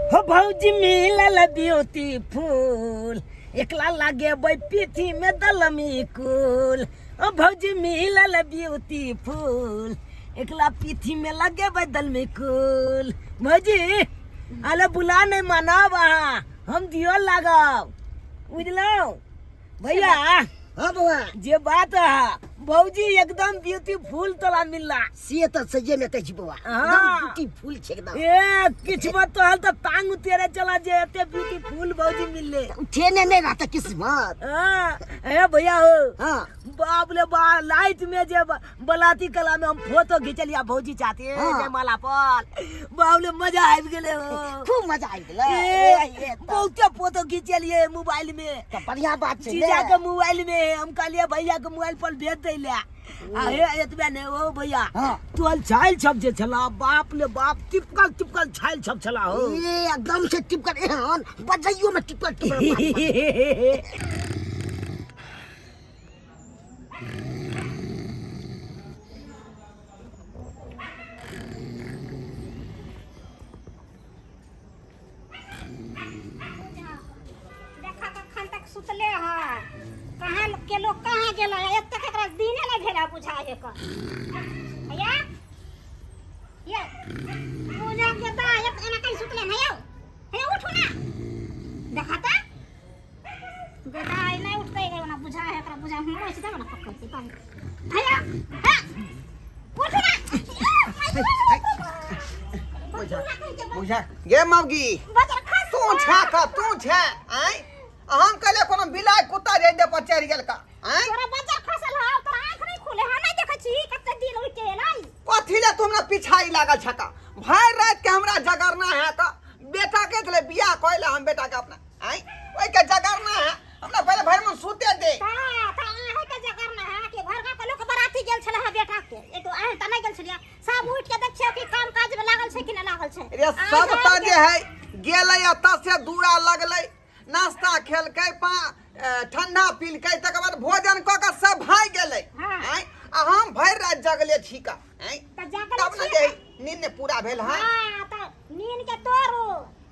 हो भौजी मिलल ब्यूटीफुल, एकला लगेबै पीठी में दलमी कुल। ओ भौजी मिलल ब्यूटीफुल, एकला पीठी में लगेबै दलमी कुल। भौजी अले बुला नहीं मनाब अहाँ, हम दियो लागब, बुझलहुँ भैया? हाँ बउआ। जे बात है भौजी एकदम ब्यूटीफुल तोला मिलला। से तऽ सहिए में कहै छी बउआ। हाँ। एकदम ब्यूटीफुल छै एकदम। ए किछु मत तोहल तऽ टांग उतेरे चला जे एते ब्यूटीफुल भौजी मिलले। उठेने नहि रहतै किस्मत। हाँ, ए भैया हो। हाँ। बाप रे बा, लाइट में जे बलाती कला में हम फोटो घिचलिया भौजी चाहते। हाँ। जयमाला पर बाप रे मजा आबि गेलै हो। खूब मजा आबि गेलै। ए, ए, तऽ बहुते फोटो घिचलिए मोबाइल में। तऽ बढ़िया बात छै जीजा ने। के मोबाइल में हम कहलिए भैया के मोबाइल पर भेज दै ले। आ हे एतबे ने ओ भैया। हाँ। तोहल छाइल छप जे छला, बाप ले बाप, टिपकल टिपकल छाइल छप छला हो। ए एकदम से टिपकल, एहन बजैयो में टिपकल टिपकल। देखा कखन तक सुतले है, कहाँ के लोग कहाँ गेल है, एतेक एकरा दिने नहि भेल है बुझाइ है कऽ। भैया ये पूजा के दा एक एना कहीं सुतले नहीं हो, हे उठू ना, देखा त बेटा आई नहीं उठते है ना बुझा है एकरा बुझा हम ऐसे तब ना पकड़ के तब। भैया हां उठू ना। बुझा बुझा गे मौगी, तू छा का तू छा आय, हम कहले कोनो बिलाय कुत्ता जे दे पर चढ़ गेल का आय। तोरा बजर खसल है, तोरा आंख नहीं खुले है, नहीं देखै छी कते दिन उठ के एलै। कथी ले तू हमरा पिछाई लागल छका? भर रात के हमरा जगरना है का, बेटा के दिले बियाह कइले हम बेटा के अपना आय, ओइ के जगरना है हमरा, पहले भर मन सुते दे। ता ता आहे के जगरना है कि घर के लोग बराती गेल छले है बेटा के, एक तो आहे त नहीं गेल छलिया, सब उठ के देखियो कि काम काज में लागल छै कि नहीं लागल छै। रे सब त जे है गेलै एतऽ से दूरा लगलै, नाश्ता खेलकै, पा ठंडा पीलकै, तकर बाद भोजन कऽ के सब भागि गेलै। हाँ। आँय, आ हम भरि राति जगले छी का आँय, तऽ जगले तब ने छी जे नींद पूरा भेल है। हाँ, तऽ नींद के तोड़ू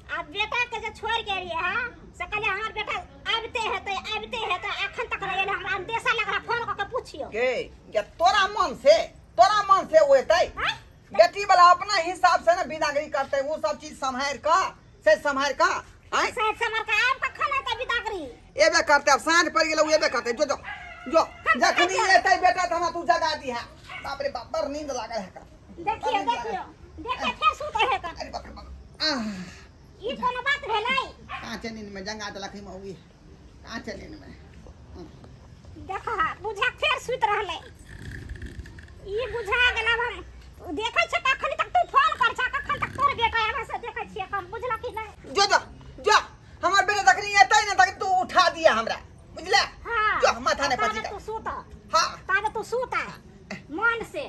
आ बेटा के जे छोड़ के रहिए हाँ, से कहलिए हमर बेटा आबिते हेतै आबिते हेतै, अखन तक नहि एलै, हमरा अंदेशा लग रहा, फोन कऽ के पूछियो। गे ये तोरा मन से, तोरा मन से ओ एतै? हाँ? बेटी वाला अपना हिसाब से ना बिदागरी करते, वो सब चीज सम्हार का से सम्हार का आय। साहब सम्हार का आब कखन एतै बिदागरी? एबे करते, अब साँझ पड़ गेलै, एबे करते। जो जो जो जखनी एतै बेटा त हमरा तू जगा दिहा। बाप रे बाप, बड़ नींद लागल है का। देखियो देखियो देखियो फेर सुतै है का। अरे बाप रे बाप, आह। ई कोनो बात भेलै? कांचे नींद में जंगा देलक है मौगी, कांचे नींद में। देखा बुझा फेर सुत रहलै, ई बुझा गेल। अब हम देखै छियै कखन तक तू फोन कर छा, कखन तक तोर बेटा आबै से देखै छियै हम, बुझला कि नहि? जो जो जो हमर बेटा जखनी एतै ने तखनी तू उठा दिया हमरा, बुझला? हाँ। जो माथा ने ताबे पची तू सुत। हाँ। ताबे तू सुत मन से।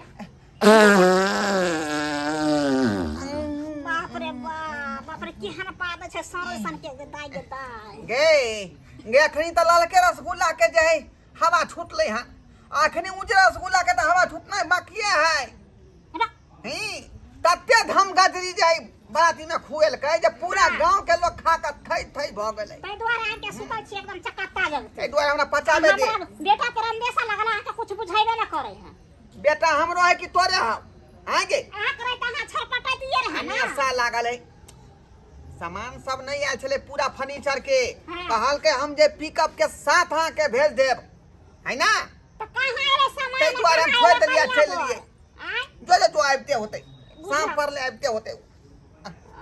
बाप रे बाप, बाप रे केहन पाद छै सर सन के दाइ गे दाइ। गे गे अखनी त ललके रसगुल्ला के जे है हवा छूटलै हन, अखनी उजरा रसगुल्ला के त हवा छूटना बाकिए है। ही तते धम गजरी जे है बराती में खुएलकै जे पूरा गांव के लोग खा के थई थई भ गेलै। ताहि दुआरे आबि के सुतल छी एकदम चकाता जगते। ताहि दुआरे हमरा पचाबे दे। हमरा बेटा पर अंदेशा लगल, अहाँके कुछ बुझेबे न करे है। बेटा हमरो है कि तोरे हौ? आगे अहाँ करे त अहाँ छरपटैतियै रहे ना। हमेशा लागल है। सामान सब नहीं आयल छलै पूरा फर्नीचर के। हाँ। कहलकै हम जे पिकअप के साथ अहाँ के भेज देब है ना। त कहाँ एलै सामान? ताहि दुआरे हम कहाँ छोड़ि एलै देलियै, कनिया चलि पर? एलियै। आँय? जो जो तू आबिते होतै, बुझा। शाम पर ले आबिते होतै।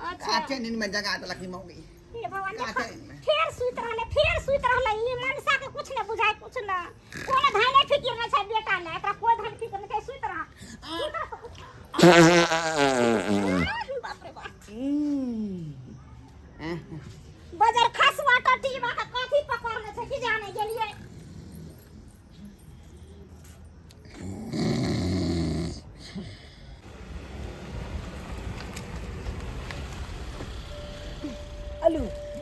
अच्छा। काचे नींद में जगा देलक ई मौगी। हे भगवान, काचे देखो, नींद में। फेर सुति रहलै, फेर सुति रहलै। ई मनसा के कुछ ने बुझाय, कुछ ने, कोनो धाने फिकिर नहि छै बेटा ने, एकरा कोइ धान फिकिर नहि छै। सुति रह, सुति रह। बाप रे बाप, बजर खसवा टटीवा के कथी पकड़ने छै की जाने गेलियै। अलू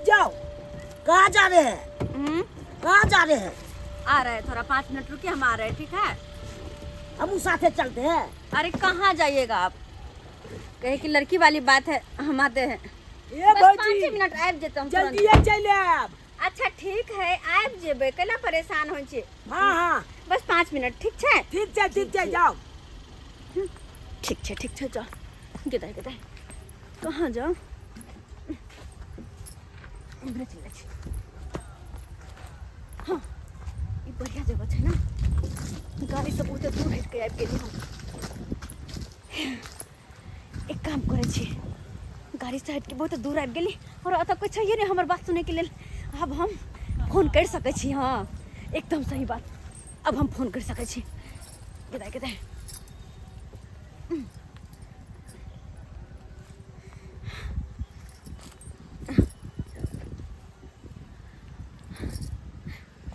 जाओ, कहाँ जा रहे हैं? कहाँ जा रहे हैं? आ रहे हैं, थोड़ा 5 मिनट रुकिए, हम आ रहे हैं, ठीक है? हम साथे चलते हैं। अरे कहाँ जाइएगा आप? कहे कि लड़की वाली बात है, हम आते हैं। ए बस भौजी 5 मिनट आबि जेतै हम तुरंत। जल्दिए चलि आयब। अच्छा ठीक है, आबि जेबै, कैला परेशान होइ छी? हाँ हाँ बस 5 मिनट, ठीक छै? ठीक छै ठीक छै, जाओ। ठीक छै ठीक छै, जाओ। गेदाइ गेदाइ कहाँ जाओ? इम्हरे चलि जाइ छी। हाँ ई बढ़िया जगह छै ने, गाड़ी सब बहुते दूर हटि के आबि गेली हम। एक काम करै छी, गाड़ी से हटि के बहुत दूर आबि गेली और एतऽ कोइ छैहे नहि हमर बात सुनैके लेल। आब हम फोन करि सकै छी। हाँ एकदम सही बात, अब हम फोन करि सकै छी। गेदाइ गेदाइ।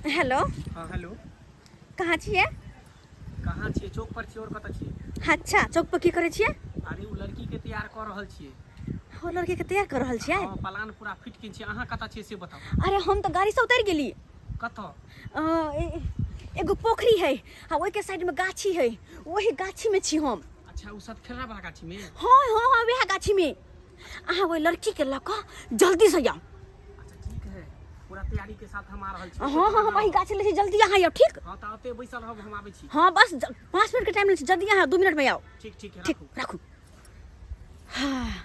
हेलो। हाँ हेलो। कहाँ छियै? कहाँ छियै? चौक पर छियै। और कतऽ छियै? अच्छा चौक पर की करै छियै? अरे ओ लड़की के तैयार कऽ रहल छियै। ओ लड़की के तैयार कऽ रहल छियै? हाँ प्लान पूरा फिट केने छियै। अहाँ कतऽ छियै से बताउ। अरे हम तऽ गाड़ी से उतरि गेली। कतऽ? एगो पोखरी है आ ओहिके साइड में गाछी है, ओही गाछी में छी हम। अच्छा ओ सतखेड़ा वाला गाछी में? हाँ हाँ हाँ वएह गाछी में। अहाँ ओहि लड़की के लऽ कऽ जल्दी से आउ। अच्छा ठीक है, पूरा तैयारी के साथ हम आ रहल छी। हाँ हाँ हम वही गाछी ले छी, जल्दी अहाँ आउ। ठीक? हाँ तऽ ओते बैसल रहब, हम आबै छी। हाँ बस 5 मिनट के टाइम लै छी, जल्दी अहाँ 2 मिनट में आउ। ठीक ठीक है, ठीक राखू। राखू। हाँ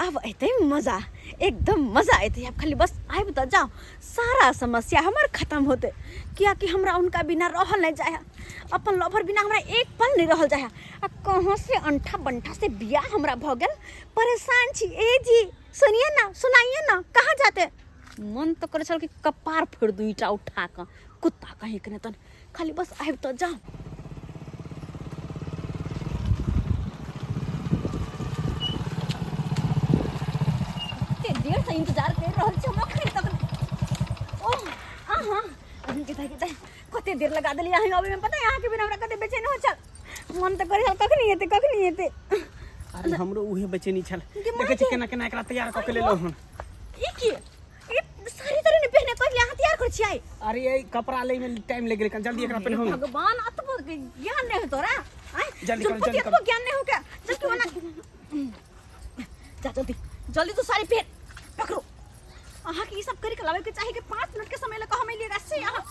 अब एतै मजा, एकदम मजा एतै। आब खाली बस आबि तऽ जाओ, सारा समस्या हमर खत्म होतै। कियाकि हमरा उनका बिना रहल नहि जाए है, अपन लवर बिना हमरा एक पल नहीं रहल जाए है। आ कहाँ से अंठा बंठा से बियाह हमरा भऽ गेल, परेशान छी। ए जी सुनिए ना, सुनाइए ना, कहाँ जाते? मन तऽ करै छल कि कपार फोड़ि दू ईंटा उठा कऽ, कुत्ता कहीं के नहि तन। खाली बस आबि तऽ जाओ। कते देर से इंतजार कर रहल छी हम अखन तक। ओह अहाँ गेदाइ गेदाइ कते देर लगा देलियै अहाँ अबै में? पता है अहाँके बिना हमरा कते बेचैन हो छल। मन तऽ करै छल कखनी एतै कखनी एतै। अरे हमरो उहे बेचैनी छल। गे माय देखै छी गे। केना केना एकरा तैयार कऽ के लेलहुँ हन। ई की ई साड़ी ताड़ी नहि पहिने कहलियै अहाँ तैयार करै छियै? अरे ई कपड़ा लै में टाइम लागि गेलै, कनी जल्दी एकरा पहिनहु। भगवान अतबो ज्ञान नहि हो तोरा? आँय? जल्दी करू, जुलपति जल्दी अतबो करू। ज्ञान नहि हो क्या? जल्दी ओना जा, जल्दी जल्दी तू साड़ी पहिन। पकड़ो, अहाँके ई सब करि के लाबै के चाही कि 5 मिनट के समय लऽ कऽ हम एलियै से अहाँ।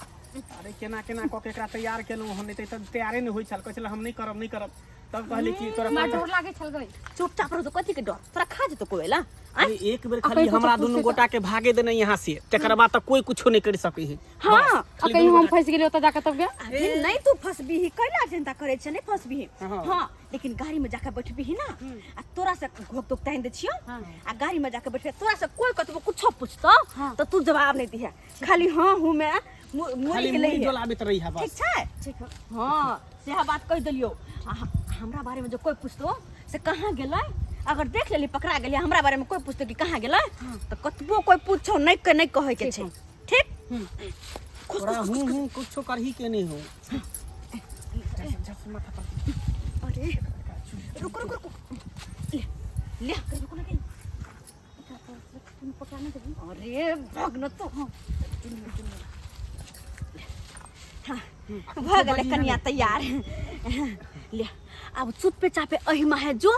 अरे केना केना कऽ के एकरा तैयार केलहुँ हन, नहि तऽ तैयारे नहि होइ छल। कहै छल हम नहि करब नहि करब, तब कहली कि तोरा हमरा डर लागै छल गई। चुपचाप रहो, कथी के डर? तोरा खा जेतो कोई ला? अरे एक बेर खाली हमरा दुनू गोटा के भागे देने यहाँ से, तकर बाद तऽ कोई कुछो नहीं कर सकै है। हाँ आ कहीं हम फंस गेलियो तऽ जाके तब गे? अरे नहीं तू फंसबीही, कैला चिंता करे छै, नहीं फंसबीही। हाँ। हाँ लेकिन गाड़ी में जाके बैठबीही ना, आ तोरा से घोक तोक तानि दै छियौ, आ गाड़ी में जाके बैठबे, तोरा से कोई कतबो कुछो पूछतो तो तू जवाब नहीं दिहे, खाली हाँ हूँ में मुड़ी खाली के लइहे। मुड़ी डोलाबैत रही है बस। ठीक छै? ठीक है। हाँ सएह बात कहि देलियौ। आ हमरा बारे में जो कोई पूछतो से कहाँ गेलै, अगर देख लेली पकड़ा गेली, हमरा बारे में कोई पूछतो कि कहाँ गेलै तो कतबो कोई पूछो नहीं के नहीं कहै के छै। ठीक? खुश तोरा खुश हूँ हूँ कुछो करही के नहीं हो। झट माथा पर। अरे रुको रुको रुको, ले ले रुको ना कहीं। अरे भाग न तो। हाँ भऽ गेलै कनिया तैयार। ले अब चुपे चापे एही माहे जो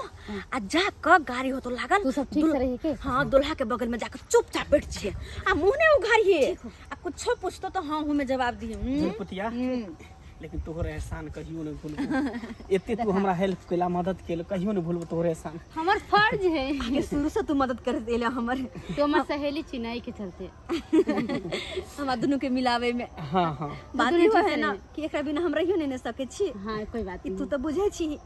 आ जा कऽ गाड़ी होतो लागल। तू सब ठीक से रही के? हाँ दुल्हा के बगल में जाकर चुपचाप बैठ छियै आ मुँह नहीं उघारिए, आ कुछो पूछतो तो हाँ हूँ में जवाब दिए। झुलपुतिया लेकिन तोहर एहसान कहियो नहीं भूलबो। एते तू हमरा हेल्प केला, मदद केला, कहियो नहीं भूलबो तोहर एहसान। हमर फर्ज है। आगे शुरू से तू मदद कर देले हमर। तो हमर सहेली छी ना, एहि के चलते हमरा दुनू के मिलावे में। हाँ हाँ बात दुनू इहो ठीक है ना रहे। कि एकरा बिना हम रहियो नहीं ने सकै छी। हाँ कोई बात ई नहीं। तू तो बुझै छी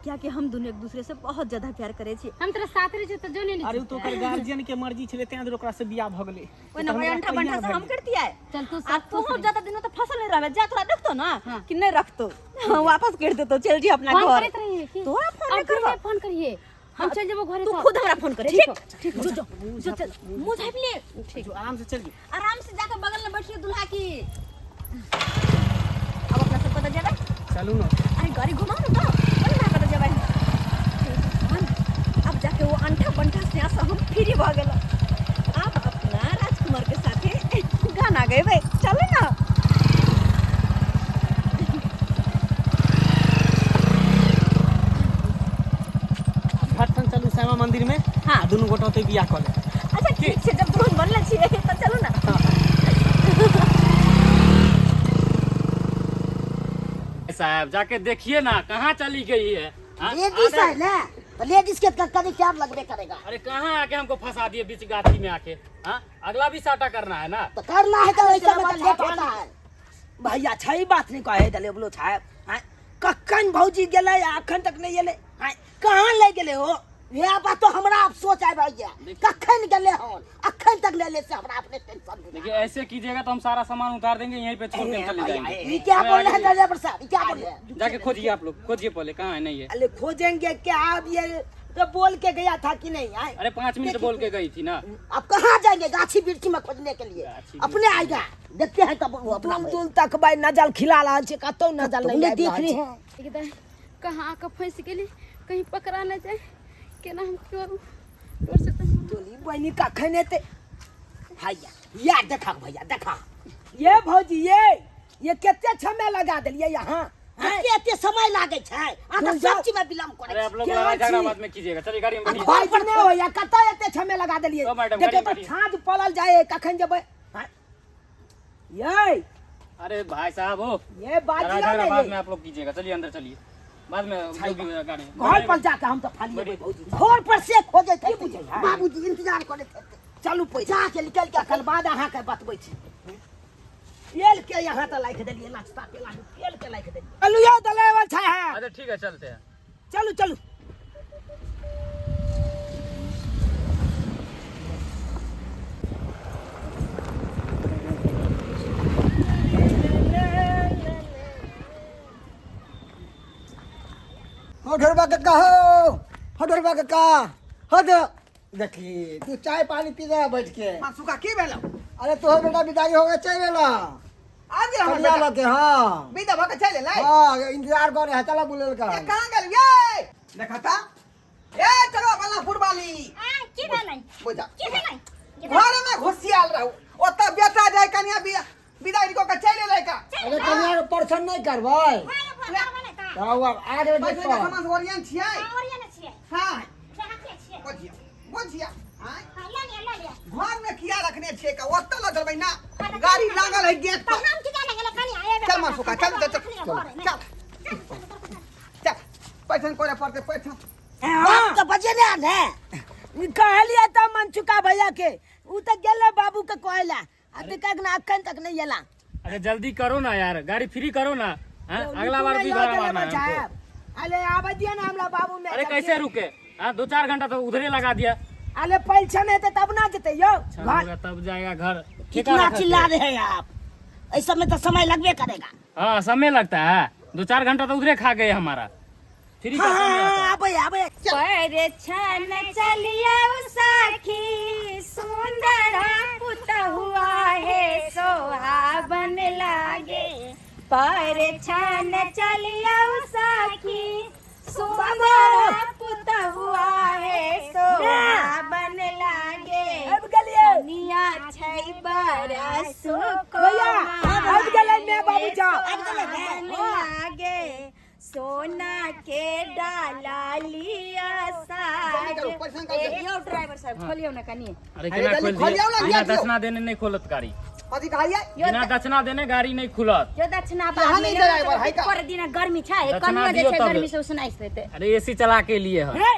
कियाकि हम दुनू एक दूसरे से बहुत ज्यादा प्यार करे छी। हम तोरा साथ रहे छी तो जो नहीं। अरे तो ओकर गार्जियन के मर्जी छले तें ओकरा से बियाह भ गेलै। ओइ ना ओइ अंठा बंठा से हम करतियै। चल तू आ साथ तू खुश रही। ज्यादा दिन तो फसल नहीं रहबे, जा तोरा देखतो ना हाँ। कि नहीं रखतो, हाँ, वापस कर देतो, चल जी अपना फोन घर। करैत रहिए की? तोरा फोन नहीं अब फिर करबो। नहीं फोन करिए, हम चल जेबो घरे। तू तो। खुद हमरा फोन कर। ठीक ठीक हो, जो जो जो चल, मुंह झाँप ले। ठीक जो आराम से चल जी। आराम से जाकर बगल में बैठिए दुल्हा की। अब अपना सब पता जाबे। चलू ना। अरे गाड़ी घुमाओ ना तो कोन ना कतऽ जेबै। अब जाके वो अंठा बंठा से हम फ्री भऽ गेल। अब अपना राजकुमार के साथे गाना गेबै, चलू ना। झटसन चलू श्यामा मंदिर में। हाँ। दुनू गोटा ओतै बियाह कऽ लेब। की ठीक छै, जब दुल्हन बनले छियै तऽ चलू ने। साहब जाके देखिए ना कहाँ चली गई है, हाँ? लेडीज है ना, तो लेडीज के कभी प्यार लगबे करेगा। अरे कहाँ आके हमको फंसा दिए बीच गाछी में आके, हाँ? अगला भी साटा करना है ना। तो करना है तो ऐसा में तो लेट होता है। भैया छै बात नहीं कहे दले बोलो छाय, हाँ? कखन भौजी गेलै आ अखन तक नहीं एलै, हाँ? कहाँ ले गेलै हो? यह बात तो हमरा अफसोस है भैया, कखन गेलै हन अखन तक ले ले से हमरा अपने टेंशन बुझा। देखिए ऐसे कीजिएगा तो हम सारा सामान उतार देंगे, यहीं पे छोड़ के हम चले जाएंगे। ये क्या बोल रहे हैं ड्राइवर साहब, ये क्या बोल रहे हैं? जाके खोजिए आप लोग, खोजिए पहले कहाँ है नहीं है। अरे खोजेंगे क्या, अब ये तो बोल के गया था कि नहीं आए? अरे 5 मिनट बोल के गई थी ना। अब कहाँ जाएंगे गाछी वृक्षी में खोजने के लिए? गाछी अपने आएगा देखते हैं तब वो अपना दूर दूर तक भाई नजर खिला रहा छे, कतौ नजर नहीं तुमने आबि देख रहल रहे छै। हैं। एकदम कहाँ आके फंसि गेली, कहीं पकड़ा न जाए, केना हम करू डर से तऽ तोली बहिनी कखन एतै? भैया या देखा भैया देखा, ये भौजी ये कते समय लगा देलियै यहाँ? कते एते समय लागे छै, अहाँ तऽ सब चीज में विलम्ब करै अरे आप लोग केना लड़ाई झगड़ा छी? बाद में कीजिएगा, चलिए गाड़ी में बैठिए। घर पर नहि होइया, कतऽ एते समय लगा देलियै? ओ मैडम, देखियौ गाड़ी तऽ में बैठिए। छाँझ पड़ल जाए, कखन जेबै? हाँ? ये अरे भाई साहब हो, ये बात लड़ाई दियौ झगड़ा ने बाद ये। में आप लोग कीजिएगा, चलिए अंदर चलिए, बाद में जो भी होगा गाड़ी में। घर पर जाके हम तऽ फालिए भौजी। घर पर से खोजैत की हेतै, बुझै है? बाबूजी इंतजार करैत हेतै। चलू पैसा जाके निकल के तकर बाद अहाँके बतबै छी। तेल के यहाँ तऽ राखि देलियै, नाश्ता केला तेल के राखि देलियै। चलू यौ दलेवल छै है। अच्छा ठीक है चलते हैं, चलू चलू। हो ढोरबा काका हो, हो ढोरबा काका हो तो देखी तू चाय पानी पी रहा बैठ के। मासुका की भेलो? अरे तोहर बेटा विदाई हो गया, चल गेला। आबि गेल हमर कनिया बेटा। लके, हाँ। विदा भऽ के चलि एलै? हाँ, इंतजार कर रहे, चला बुलेल का। ए, कहाँ गेल ये? देखा ता। ए, चलो बला पुरवाली। आ की भेलै? बुझा। की भेलै? घर में घुसियाल रहू, ओतऽ बेटा जाय कनिया विदाई कऽ के चलि एलै का। अरे कनिया के परसन नहीं करबै। करबै। तो अब आ गेलै पैसा गेट के पर। सामान ओरियन छियै। ओरियन छियै। हाँ। राखले छियै। बुझिया, बुझिया। हाँ। हाँ, लऽ लिअ, लऽ लिअ। घर में किया रखने छियै का? ओतऽ लऽ चलबै ना। गाड़ी लागल है गेट पर। तऽ हम की जाने गेलै कनिया एबे। चल मासुका, चल चल चल चल चल, पैसा करे पड़तै पैसा। बाप के बजेने आन है। कहलियै तऽ मनचुका भैया के, उ तऽ गेलै बाबू के कहै ला, आ देखक ना अखन तक नहीं एला। अरे जल्दी करो ना यार, गाड़ी फ्री करो ना, हाँ? अगला बार भी भाड़ा मारना है हमको। अरे आबै दियौ ना हमरा बाबू में। अरे कैसे रुके, हाँ? 2-4 घंटा तो उधरे लगा दिया। अरे पैसा नहीं तो तब ना जते यो अच्छा घर। होगा तब जाएगा घर। कितना ठेका चिल्ला रहे हैं आप, ऐसा में तो समय लगबे करेगा। हाँ समय लगता है, 2-4 घंटा तो उधरे खा गए हमारा। फ्री का समय आता है। आबे आबे। पर छन चलियो सखी, सुंदर पुतहुआ है सोहावन लागे। पर छन चलियो सखी, सुंदर पुतहुआ है सोहावन लागे। आबि गेलियै। कनिया छै बड़ा सुख भैया, आबि गेलै my बाबू जाओ। आबि गेलै लागे। सोना के डाला लिया साज। करू, परेशान करू। ए, यौ ड्राइवर साहब खोलियौ ना कनी। अरे अरे केना जल्दी खोल दिए? खोलियौ ना, बिना दियौ। दक्षिणा देने नहीं खोलत गाड़ी। कथी कहलियै? बिना दक्षिणा देने गाड़ी नहीं खुलत। यो दक्षिणा यहाँ बाद में नहीं ड्राइवर है का? पर दिन गर्मी छै, दक्षिणा कनियो जे दियौ छै तब। गर्मी से उसनाइस देतै। अरे एसी चला के लिए है। हे,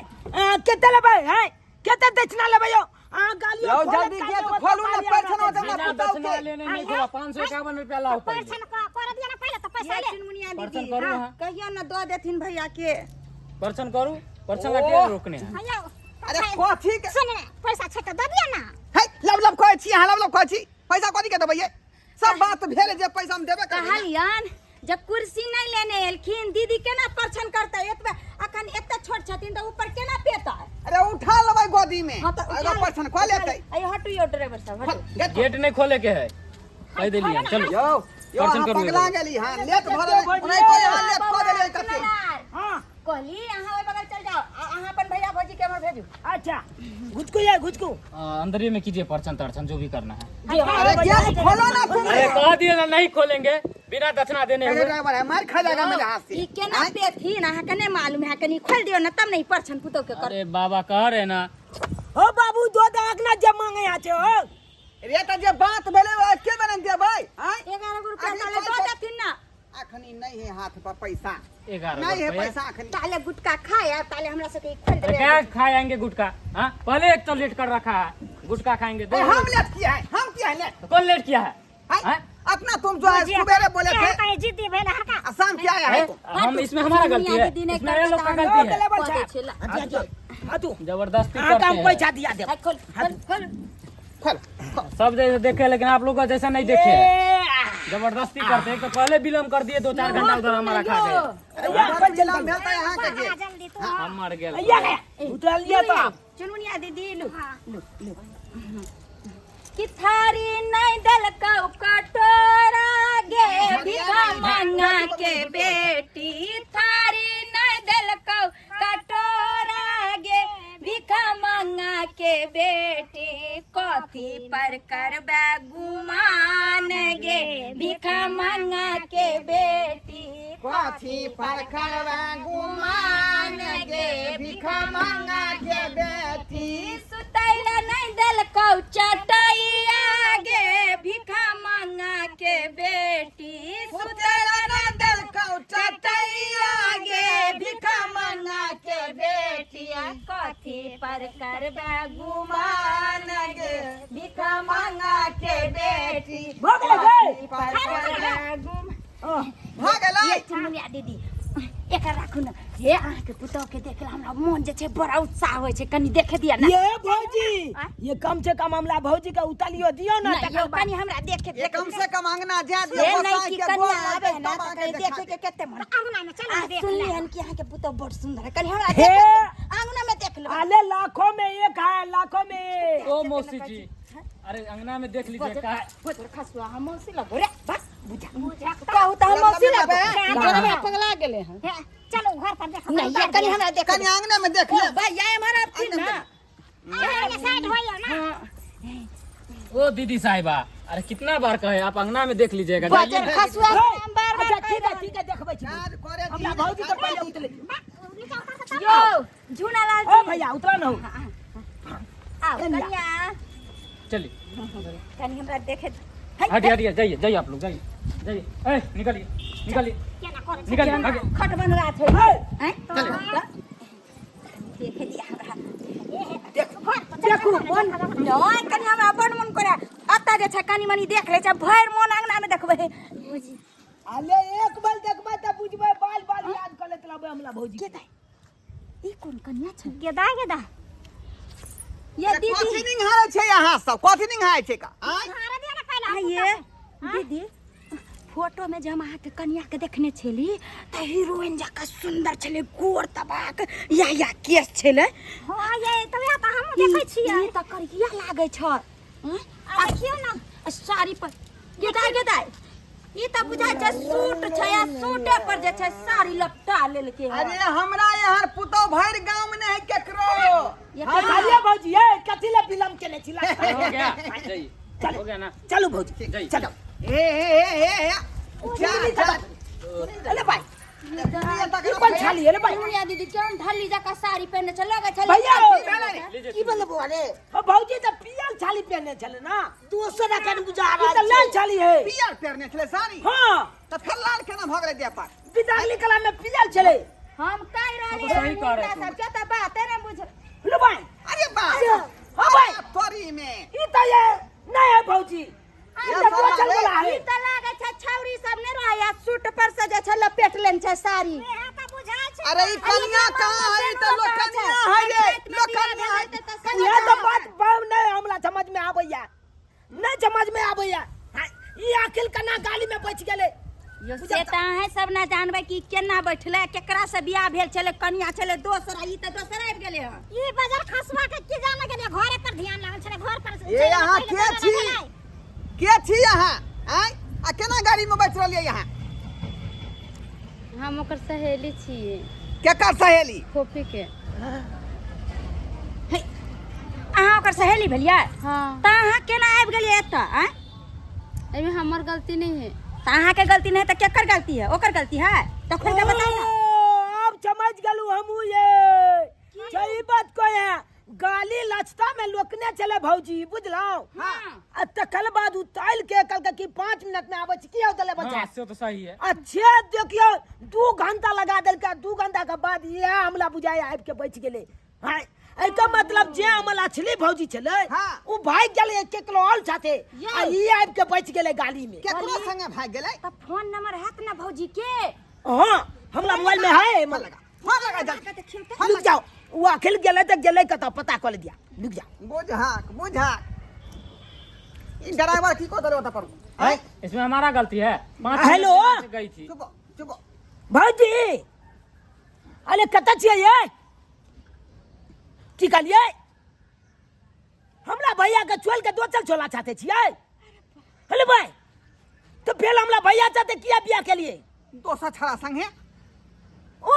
कते लेबै? हे, कते दक्षिणा लेबै यौ? अहाँ गालियो यौ, खोलत जल्दी काटे गेट ओतऽ खोलू ना, गाली पैसा हमरा ना देबै। देबै। बिना दक्षिणा लेने नहीं खुला, 551 रुपया लाओ पहले। परछन कर दिया ना पहले तो पैसा ये ले। चुनमुनिया परछन दीदी, करू हाँ, अहाँ। कहियो ना दऽ देथिन भैया के। परछन करू, परछन ला के रोकने हैं। हाँ, यौ, अरे कथी के? सुन ना, पैसा छै तऽ दऽ दिअ ना। हे, लब लब कहै छी, अहाँ लब लब कहै छी। पैसा कथी के देबै ये? सब बात भेल जे पैसा हम देबे करबै ना। कहलियन जब कुर्सी नहीं लेने एलखिन दीदी केना परछन करतै? एतबे अखन एते छोट छथिन तऽ ऊपर केना पेतै? अरे उठा लेबै गोदी में। हाँ, तऽ उठा अगर ले। परछन कऽ लेतै। अरे हटू यौ ड्राइवर साहब, हटू। खोल, गेट खोल। गेट नहीं खोले के है, कह देलियै, चलू। यौ, यौ, परछन अहाँ करू पगला एगो। गेली हँ, लेट भऽ रहलै। ओनाहितो अहाँ लेट कऽ देलियै कते। हाँ। कहली अहाँ ओहि बगल चल जाओ, आ अहाँ अपन भैया भौजी के हमर भेजू। अच्छा घुचकू ये घुचकू। अंदर में कीजिए परछन तरछन जो भी करना है। अरे गेट खोलो ना तुम। अरे कह दिए ना नहीं खोलेंगे बिना दक्षिणा देने अरे हुए। ड्राइवर है, मार खा जाएगा मेरे हाथ से। ई केना पेथिन अहाँ के नहीं मालूम है, कनी खोल दियो ना तब नहीं परछन पुतौ के कर। अरे बाबा कह रहे ना। हो बाबू दो दाग ना जे मांगे आछे हो। रे त जे बात भेलै ओ एके बेर ने देबै आँय? 11 गो रुपया अभी ताले पैसा- दऽ देथिन ना। अखनी नहीं है हाथ पर पैसा। 11 नहीं है रुपया। पैसा अखनी। ताले गुटका खाए ताले हमरा सबके खोल अरे देबै। क्या खाएंगे गुटखा? हाँ पहले एक तो लेट कर रखा है, गुटखा खाएंगे दो। ए, हम लेट किया है, हम किया है लेट। तो कौन लेट किया है? हाय, हाँ? अपना तुम जो है सुबेरे बोले थे। कहीं जिद्दी भेल हका। आ, शाम क्या आया है तुम? हम इसमें हमारा गलती है, दीदी ने इसमें ये लोग का गलती है। हाथू जबरदस्ती अहाँ करते हम हैं। पैसा दिया देब। खोल खोल खोल खोल सब जैसे देखे लेकिन आप लोग का जैसा नहीं देखे, जबरदस्ती करते हैं। तो पहले विलम्ब कर दिए 2-4 घंटा उधर हमारा खा गए। अरे विलम्ब भेल यहाँ के जे। जल्दी तू। हम मर गए। भैया गया उतरा लिया तो आप। चुनमुनिया दीदी लू लू लू कि थारी नहीं दलकौ कटोरा गे भिखा मंगा के बेटी, थारी नहीं दलकौ कटोरा गे भिखा मंगा के बेटी, कथी पर करबे गुमान गे भिखा मंगा के बेटी, कथी पर करबे गुमान गे भिखा मंगा के बेटी, सुतैला नहीं देलकौ चटैया गे भिखा मंगा के बेटी, सुतैला नहीं देलकौ चटैया गे भिखा मंगा के बेटी, कथी पर करबे गुमान गे भिखा मंगा के बेटी, भऽ गेलै गे। पर करबे गुमान। भऽ गेलै। चुनमुनिया दीदी एकर राखू ने, हे अहाँके पुतोह के देखला हमरा मोन जे छै बड़ा उत्साह होइ छै, कनी देखे दिअ ने। ये भौजी ये कम से कम हमरा भौजी के उतालियो दियो ना, नहीं, तकर यौ, बाद। कनी हमरा देखे ये कम से कम अंगना जा दियो, हे नहीं गोसाई कि के कनिया गोर आबे लगतै ने तब तऽ अहाँके कनी देखा देखे के कते मन। अंगना में चल आ देख सुनली ले। हन कि अहाँके पुतोह बड़ सुंदर है, कनी हमरा हे। देखे दिअ। अंगना में देख लेबै। अरे लाखों में एक है, लाखों में एक। ओ मौसी जी, अरे अंगना में देख लीजिए का खसुआ हम मौसी लगो रे, बस बुझा कहू तऽ हम मौसी लगो। पगला गेले हन। चलो घर पर देखो। नहीं ये कनी हमरा देख कनी अंगना में देख ले। भैया एम्हर आबथिन ना, साइड होइयो ना। ओ दीदी साहिबा, अरे कितना बार कहे आप अंगना में देख लीजिएगा। बजर खसुआ हम बार बार अच्छा ठीक है ठीक है देखबै छी। काज करे हमरा भौजी के पहिले उतले दियौ। यो झूना लाल ओ भैया उतरा न हो। आओ कनिया चलिए कनी हमरा देखे। हटिए हटिए, जाइए जाइए आप लोग जाइए जाइए। ए निकलिए निकलिए निकलिए आगे। खट बन रहा थे हैं देखे दिया हमरा देखू मन नहीं कनी हमरा बड़ मन करे अत्ता जे छै कनी मनी देख ले छै भरि मन अंगना में देखबै। अरे एक बार देखबै तऽ बुझबै, बाल बाल याद कर लेत रहबै हमरा भौजी। के दाइ ई कोन कनिया छै? गेदा गेदा ये दीदी कथी निंघारै छै अहाँ सब, कथी निंघारै छै का? आँय? आइए दीदी, फोटो में जे हम अहाँके कनिया के देखने छली तऽ हीरोइन जकाँ सुंदर छलै, गोर तबाक या या केश छलै। हाँ ये तऽ वएह तऽ हमहूँ देखै छियै। ई तऽ करिया लागै छ। आ देखियौ ने साड़ी पर गेदाय गेदाय ई तऽ बुझाइ छै सूट छै, आ सूटे पर जे छै साड़ी लपटा लेलकै हन। अरे हमरा यहाँ पुतोह भरि गाँव में नहीं है केकरो। अरे भौजी ये कथी ले विलम्ब केने छी? हो गया जाइए, हो गया ना? चलू भौजी जाइए। चलू। हे हे हे हे हे जा जा। अरे भाई ई ई कोन छाली अरे भाई चुनमुनिया दीदी केहन ढल्ली जकाँ साड़ी पहिरने छै, लगै छै भैया की भेलै बौआ रे? ओ भौजी तऽ पियर छाली पहिरने छलै ना, दोसर अखन बुझा ई रहल तऽ लाल छाली है। पियर पहिरने छलै साड़ी? हाँ। तऽ फेर लाल केना भऽ गेलै देह पर? विदागली कला में पियर छलै। हम कहि रहली तो सही कह रहे हन, तुम। सबके तऽ बाते ने बुझ। लो भाई। अरे बा। हाँ भाई। तोरी में ई तऽ ये नहीं है भौजी, ई तऽ बचल वाला है। ई तऽ लागै छै छौरी सब ने रहै सूट पर से जे छै लपेट लेने छै साड़ी। अरे ई कनिया कहाँ है? ई तऽ लोकनिया है रे, लोकनिया है। इएह तऽ बात बात नहीं हमरा समझ में आबैया, नहीं समझ में आबैया। हाँ, ई अखिल केना गाली में बचि गेलै? यो से तऽ अहें सब ना जानबै कि केना बैठलै, केकरा से बियाह भेल छलै, कनिया छलै दोसर, ई तऽ दोसर आबि गेलै हन। ई बजर खसुआ के की जाने गेलै, घरे पर ध्यान लागल छलै, घर पर। ए अहाँ के छी, के छी अहाँ? आँय, आ केना गाड़ी में बैठ रहलियै अहाँ? हम ओकर सहेली छियै। केकर सहेली? फोफी के। अहाँ ओकर सहेली भेलियै? हाँ। तऽ अहाँ केना आबि गेलियै एतऽ? आँय, एहिमे हमर गलती नहीं है। तऽ अहाँके गलती नहि है तऽ केकर गलती है? ओकर गलती है तऽ खोलि कऽ बताउ ने। ओ, आब समझ गेलहुँ हमहूँ ये सही बात कहे है। गाली लचता में लोकने चले भौजी बुझलौ। आ तकर बाद उतार के कहलकै कि 5 मिनट में आबै छी, की होतलै बच्चा? हाँ, से तो सही है। अच्छे देखियो 2 घंटा लगा देलकै, 2 घंटा के बाद इएह हमला बुझाय आबि के बचि गेलै। हाँ, एकर मतलब जे हमर अछली भौजी छलै हाँ। ओ भागि गेलै केकरो और साथे आ ई आबि के बचि गेलै गाली में। केकरो संगे भागि गेलै? तऽ फोन नंबर हैत ना भौजी के? हाँ, हमरा मोबाइल में है। फोन लगा, फोन लगा जल्दी। रुक जाओ, वो अखिल गेलै तऽ गेलै कतऽ पता कऽ ले दिया, रुक जाओ। बुझाक बुझाक ई ड्राइवर की कऽ देलौ ओतऽ पर? हैं? इसमें हमारा गलती है। 5 हेलो? मिनट से गई थी। चुप चुप। भौजी अरे कतऽ छियै ये? की कहलियै? हमरा भैया के छोड़ के दोसर छोला चाहते छियै? हेलो भाई, तो फेर हमरा भैया चाहते किया बियाह के लिए? दोसर छड़ा संगे। ओ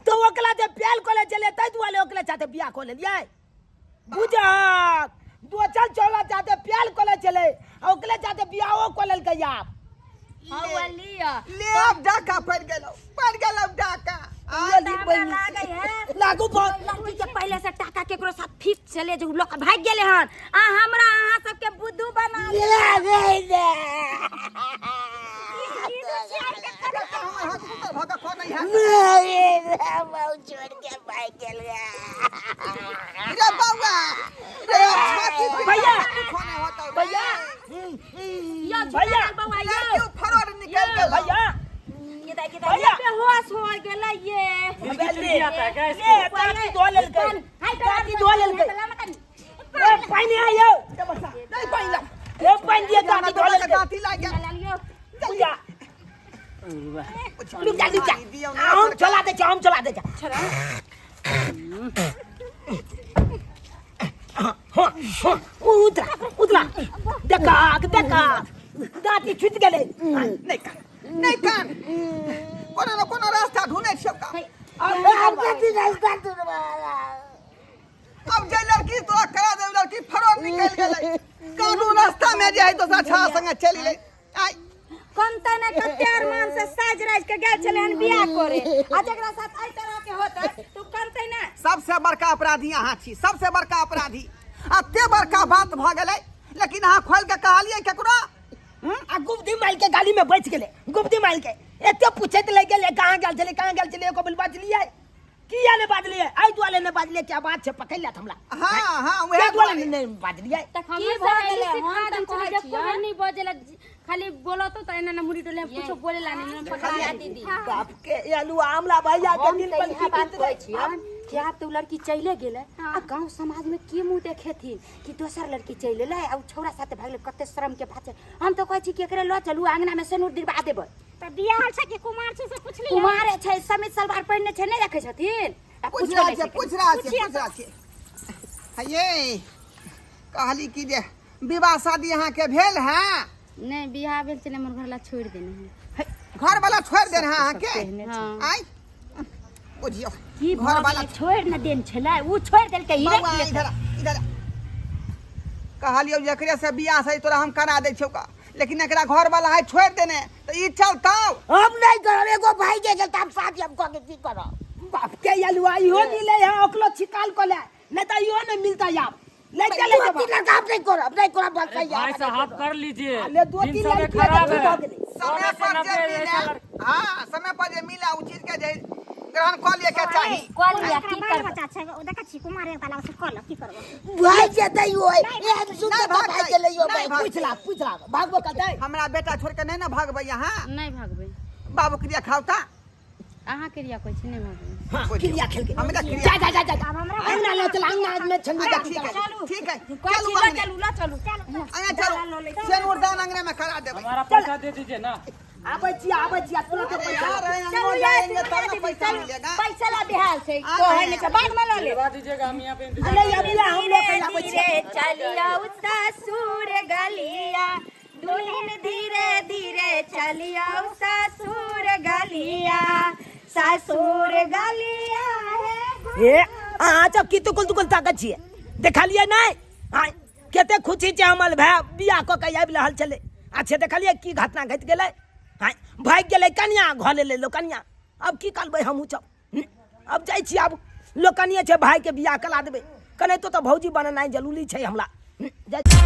तो ओकरा जे प्याल कऽ ले चले ताहि दुआरे ओकरा चाहते बियाह कऽ लेलियै। बुझक दोसर छोला चाहते प्याल कऽ ले चले आ ओकरे चाहते बियाहो कऽ लेलकै आब। हौआ लिअ। ले अब डाका पड़ गेलौ, पड़ गेलौ डाका। आ, तऽ हमरा लागै है लागू बहुत। लड़की के पहले से टाका केकरो साथ फिक्स चले जो लोग भाग गेले हन आ हमरा अहाँ सबके बुद्धू बना हमर हाथ कुतर भऽ कऽ नहीं है। रे बौआ, रे छाती पर भैया। कुछो नहीं होतौ रे। भैया। यो भैया। बौआ यो लड़की फरोड निकल गेलौ। भैया। किदा किदा भैया। बेहोश हो गेलै ये। मिर्गी चुर्गी आता है क्या इसको? ले दाँती धो लेलकै, दाँती धो लेलकै। ए पानि आयो, नहीं पानि ला। ए पानि दिए, दाँती धो लेलकै। दाँती लागि गेल। बुझा रुक जा, रुक जा, हम चला दै छी, हम चला दै छी। हाँ हाँ, उतरा उतरा, देखा देखा दाँती छुटि गेलै। नहीं कान, नहीं कान, कोनो न कोनो रास्ता ढूंढै छियौ का। अब जे लड़की तोरा करा दे, लड़की फरोड निकल गेलै, कानू रास्ता में जे है दोसरा छड़ा संगे चलि गेलै। आइ कमता ने कते अरमान से साज राज के गेल छलै हन बियाह करे आ जकरा साथ एहि तरह के होतै तो कमतै ना। सबसे बड़का अपराधी अहाँ छी, सबसे बड़का अपराधी। एते बड़का बात भऽ गेलै लेकिन अहाँ खोलि के कहलियै केकरो? आ गुप्ती माइल के गाली में बचि गेलै। गुप्ती माइल के एते पूछैत लागि गेलै कहाँ गेल छलै, कहाँ गेल छलै, एको बेर बजलियै किया नहि बाजलियै? एहि दुआरे नहि बाजलियै, क्या बात छै, पकड़ि लेत हमरा। हाँ हाँ, वएह ताहि दुआरे नहि बाजलियै। तऽ की हमर भऽ सहेली गेलै? सिखा हम तऽ देल कहै छलै, जब छियै। कोई नहीं बजेला खाली बोलतो तऽ एना ना मुड़ी डोले, कुछो बोलेला नहीं, हमरा पकड़ा दीदी। बाप के आलू आमला भैया के हम दिल तऽ पर इएह की बात बीत कहै रहै। छियनि कि आब तऽ ओ लड़की चलिए गेलै आ गाँव समाज में के मुँह देखेथिन कि दोसर लड़की चलि एलै आ ओ छौड़ा साथे भागलै, कते शर्म के बात छै। हम तऽ कहै छी कि एकरे लऽ चलू अंगना में सेनुर दिलवा देबै। तऽ बियाह छै कि कुमार छै से पुछलियै? कुमारे छै, समीज सलवार पहिरने छै, नहि देखै छथिन? आ पूछ पूछो रहल नहि छियै, छै। पूछ रहल छियै, पूछ रहल छियै। हे कहली कि जे विवाह शादी अहाँके भेल है? नहीं, बियाह भेल छलै हमर घरला छोड़ि देने है। घर वाला छोड़ि देने है अहाँके? हाँ। आइ बुझियौ की घर भऽ वाला गेलै? छोड़ि ने देन छलै, ओ छोड़ि देलकै, ई बौआ राखि लेतै। इधर आ, इधर आ। कहलियौ जकरे से बियाह से तोरा हम करा दै छियौ का, लेकिन एकरा घर वाला है छोड़ि देने तऽ ई चलतौ। हम नहीं करब, एगो भाई के चलते हम शादी हम कऽ के की करब? बाप के अलुआ इहो मिले है, ओकरो छिकाल को ले, नहीं तो इहो नहीं मिलता यार। ले चले दो जब तीन लड़का हम नहीं करब, नहीं करब, बस अरे भाई साहब कर लीजिए, ले दो दिन तीन समय लड़की खराब है है। तो गेलै। समय सोने से पर जे नब्बे मिले, ऐसा लड़का। हाँ समय पर जे मिले उ चीज के जे ग्रहण कऽ लिए के चाही। कऽ लिअ, ओकरा की बाल करबै? बच्चा छै, ओ देखै छी कुमार एक ताला से कऽ ल, की करबो? भाई जेतै ओय, एहन सुन्दर नहीं तऽ भाई भागतै, गेलै यो नहीं भाई। भागतै। पूछ ला, पूछ ला, भागबो करतै? हमरा बेटा छोड़ के नहीं ना भागबै अहाँ। नहीं भागबै। बाबू क्रिया खाओ ता। अहाँ क्रिया कहै छी, नहीं भागबै। हाँ, क्रिया खेल के। हमरा क्रिया। जा जा जा जा, अंगना ले चल, अंगना में छंदी अच्छा जा। ठीक है, ठीक है, कहै चलू छी लऽ अंगने। चलू, लऽ चलू। अंगने चलू, सेनुर दान अंगने में करा देबै। हमारा पैसा दे दीजिए ना। आबै छी, आबै छी, तुरंत अरे पैसा। यार, अंगने चलू जाएंगे यार, तब ना पैसा चलू, मिलेगा। पैसा ला बेहाल छै, आ कहै रहे नहि छै, हैं। बाद में लऽ लेब। दिलवा दीजिएगा, हम यहाँ पे इंतजार अरे अभी हम लोग धीरे आबै छी। धीरे चलियौ ससुर गलिया, दुल्हन धीरे धीरे चलियौ ससुर गलिया, ससुर गलिया हे। ए अहाँ सब की तुकुल तुकुल ताकत छियै? देखलियै नहि? आँय, कते खुशी छै हमर भाय बियाह कऽ के आबि रहल छलै। अच्छा देखलियै की घटना घटि गेलै? आँय, भागि गेलै कनिया, घर एलै लोक कनिया। अब की करबै हमहूँ सब? अब जाइ छी, आब लोकनिये छै भाइके बियाह करा देबै। कनाहितो तऽ भौजी बनेनाइ जरूरी छै हमरा। जाइ।